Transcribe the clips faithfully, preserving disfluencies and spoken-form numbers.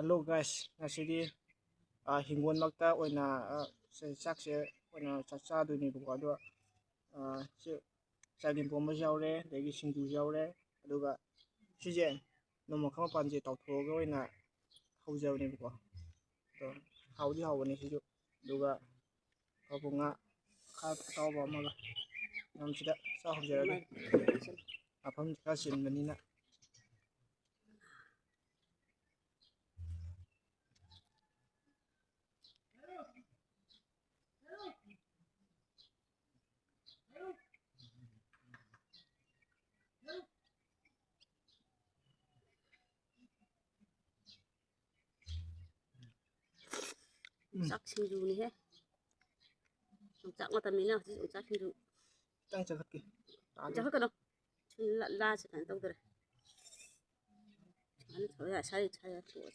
Hello guys, ꯉꯁꯤꯗꯤ, ꯑ, ꯍꯤꯡꯒꯣꯜꯃꯛꯇ ꯑꯣꯏꯅ, ꯑ, ꯆ-, ꯆꯥꯛꯁꯦ ꯑꯣꯏꯅ ꯆꯥꯛ ꯆꯥꯗꯣꯏꯅꯦꯕꯀꯣ꯫ ꯑꯗꯣ, ꯑ, ꯁꯤ ꯆꯒꯦꯝ ꯄꯣꯝꯕꯁꯨ ꯌꯥꯎꯔꯦ, ꯑꯗꯒꯤ ꯁꯤꯡꯖꯨꯁꯨ ꯌꯥꯎꯔꯦ꯫ ꯑꯗꯨꯒ ꯁꯤꯁꯦ ꯅꯣꯡꯃ ꯈꯛ ꯃꯄꯥꯟꯁꯦ ꯇꯥꯎꯊꯣꯛꯑꯒ ꯑꯣꯏꯅ ꯍꯧꯖꯕꯅꯦꯕꯀꯣ꯫ ꯑꯗꯣ ꯍꯥꯎꯗꯤ ꯍꯥꯎꯕꯅꯦ ꯁꯤꯁꯨ꯫ ꯑꯗꯨꯒ ꯀꯕꯣꯛ ꯉꯥ ꯈꯔ ꯑꯇꯥꯎꯕ ꯑꯃꯒ ꯃꯌꯥꯝꯁꯤꯗ ꯆꯥ ꯍꯧꯖꯔꯒꯦ꯫ ꯃꯐꯝꯁꯤ ꯈꯔ ꯆꯤꯟꯕꯅꯤꯅ꯫ ꯎꯝ꯫ ꯆꯥꯛ ꯁꯤꯡꯖꯨꯅꯤꯍꯦ꯫ ꯌꯣꯡꯆꯥꯛ ꯃꯇꯝꯅꯤꯅ ꯍꯧꯖꯤꯛ ꯌꯣꯡꯆꯥꯛ ꯁꯤꯡꯖꯨ꯫ ꯈꯤꯇꯪ ꯆꯥꯈꯠꯀꯦ꯫ ꯇꯥꯗꯦ꯫ ꯆꯥꯈꯠꯀꯅꯨ꯫ ꯁꯨꯝ ꯂꯥ-, ꯂꯥꯁꯦ ꯀꯩꯅꯣ ꯇꯧꯗꯣꯔꯦ꯫ ꯁꯨꯃꯥꯏꯅ ꯇꯧꯔ ꯁꯥꯏ-, ꯁꯥꯏ-, ꯁꯥꯏ-,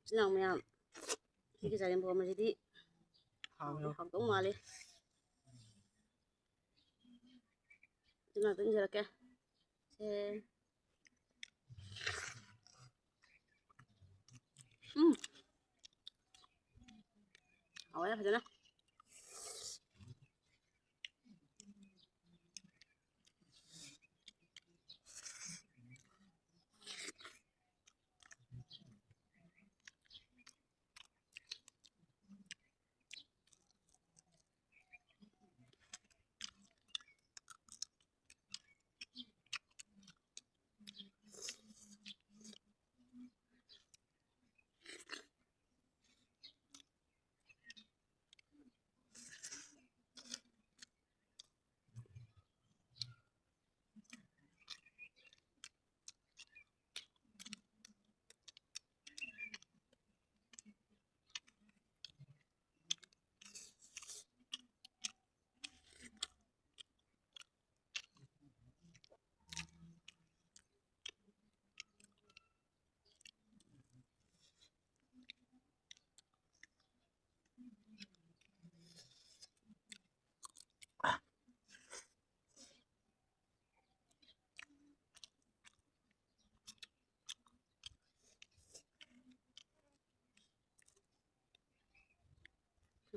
ꯏꯆꯤꯜ ꯏꯅꯥꯎ ꯃꯌꯥꯝ, ꯁꯤꯒꯤ ꯆꯒꯦꯝ ꯄꯣꯝꯕꯁꯤꯗꯤ ꯍꯥꯎꯅ ꯍꯥꯎꯗꯧ ꯃꯥꯜꯂꯤ꯫ ꯁꯤ ꯉꯥꯛꯇ ꯏꯟꯖꯔꯛꯀꯦ꯫ ꯁꯦ꯫ ꯎꯝ꯫ ꯍꯥꯎꯋꯦ ꯐꯖꯅ꯫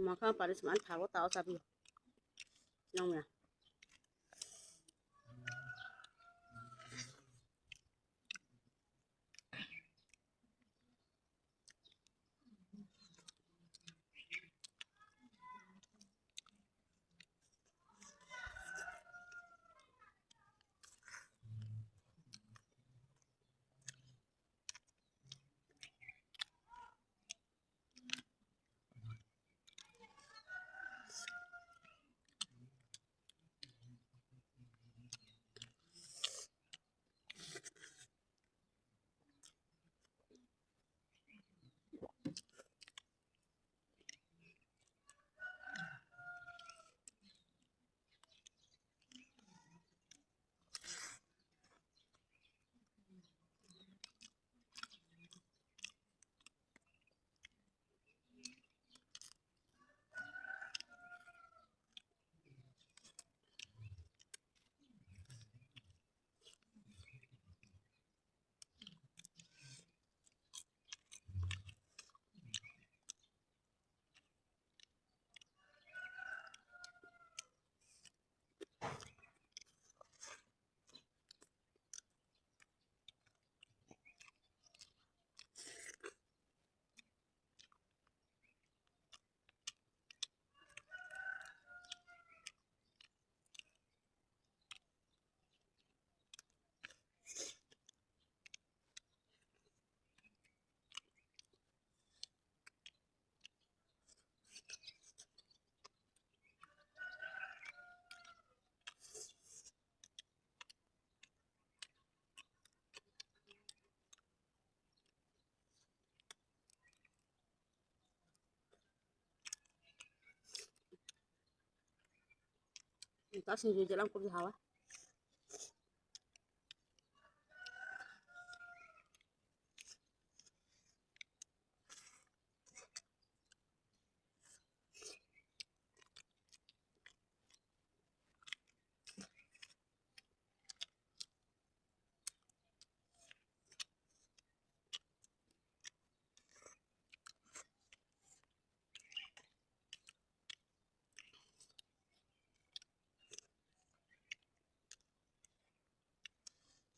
ꯃꯈꯥ ꯃꯄꯥꯟꯗ ꯁꯨꯃꯥꯏꯅ ꯊꯥꯎꯕ ꯇꯥꯎ ꯆꯥꯕꯤꯌꯨ꯫ ꯅꯪꯅ꯫ ꯌꯣꯡꯆꯥꯛ ꯁꯤꯡꯖꯨꯁꯦ ꯂꯝ ꯀꯨꯞꯁꯦ ꯍꯥꯎꯋꯦ꯫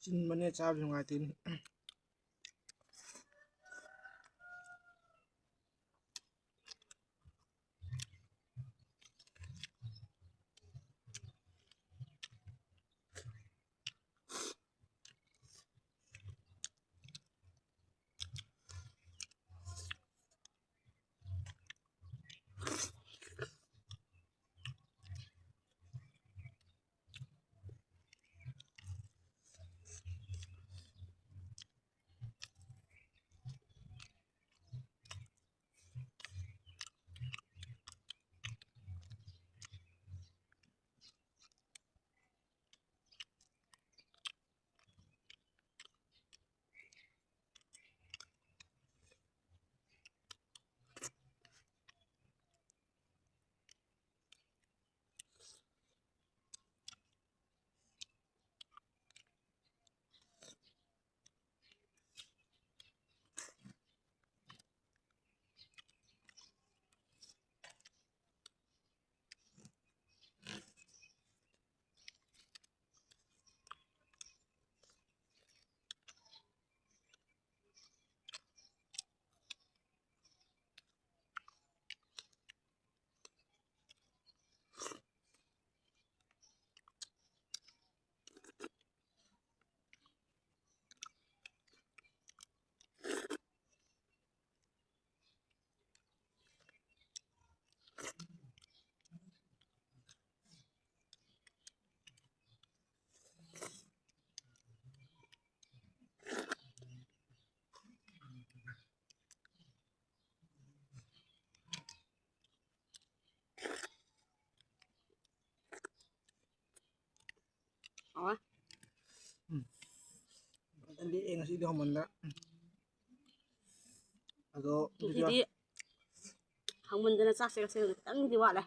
ꯆꯤꯟꯕꯅꯦ ꯆꯥꯕꯁꯨ ꯅꯨꯡꯉꯥꯏꯇꯦꯅꯦ꯫ ꯍꯥꯎꯋꯦ꯫ ꯎꯝ꯫ ꯐꯖꯅ ꯂꯤꯛꯑꯦ ꯉꯁꯤꯗꯤ ꯍꯥꯎꯃꯟꯗꯅ꯫ ꯎꯝ꯫ ꯑꯗꯣ ꯉꯁꯤꯗꯤ ꯍꯥꯎꯃꯟꯗꯅ ꯆꯥꯛꯁꯦ ꯉꯁꯤ ꯈꯤꯇꯪꯗꯤ ꯋꯥꯠꯂꯦ꯫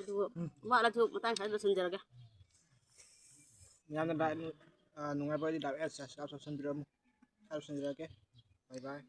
ꯑꯗꯨꯕꯨ ꯎꯝ꯫ ꯋꯥꯠꯂꯁꯨ ꯃꯇꯥꯡ ꯈꯔ ꯂꯣꯏꯁꯤꯟꯖꯔꯒꯦ꯫ ꯃꯌꯥꯝꯅ ꯂꯥꯏꯛ, ꯑ, ꯅꯨꯡꯉꯥꯏꯕ ꯑꯣꯏꯗꯤ ꯂꯥꯏꯛ, ꯑꯦ, ꯁꯕꯁꯀ꯭ꯔꯥꯏꯕ ꯇꯧꯁꯟꯕꯤꯔꯝꯃꯨ꯫ ꯁꯕꯁꯀ꯭ꯔꯥꯏꯕ ꯇꯧꯁꯟꯖꯔꯛꯀꯦ꯫ ꯕꯥꯏ ꯕꯥꯏ꯫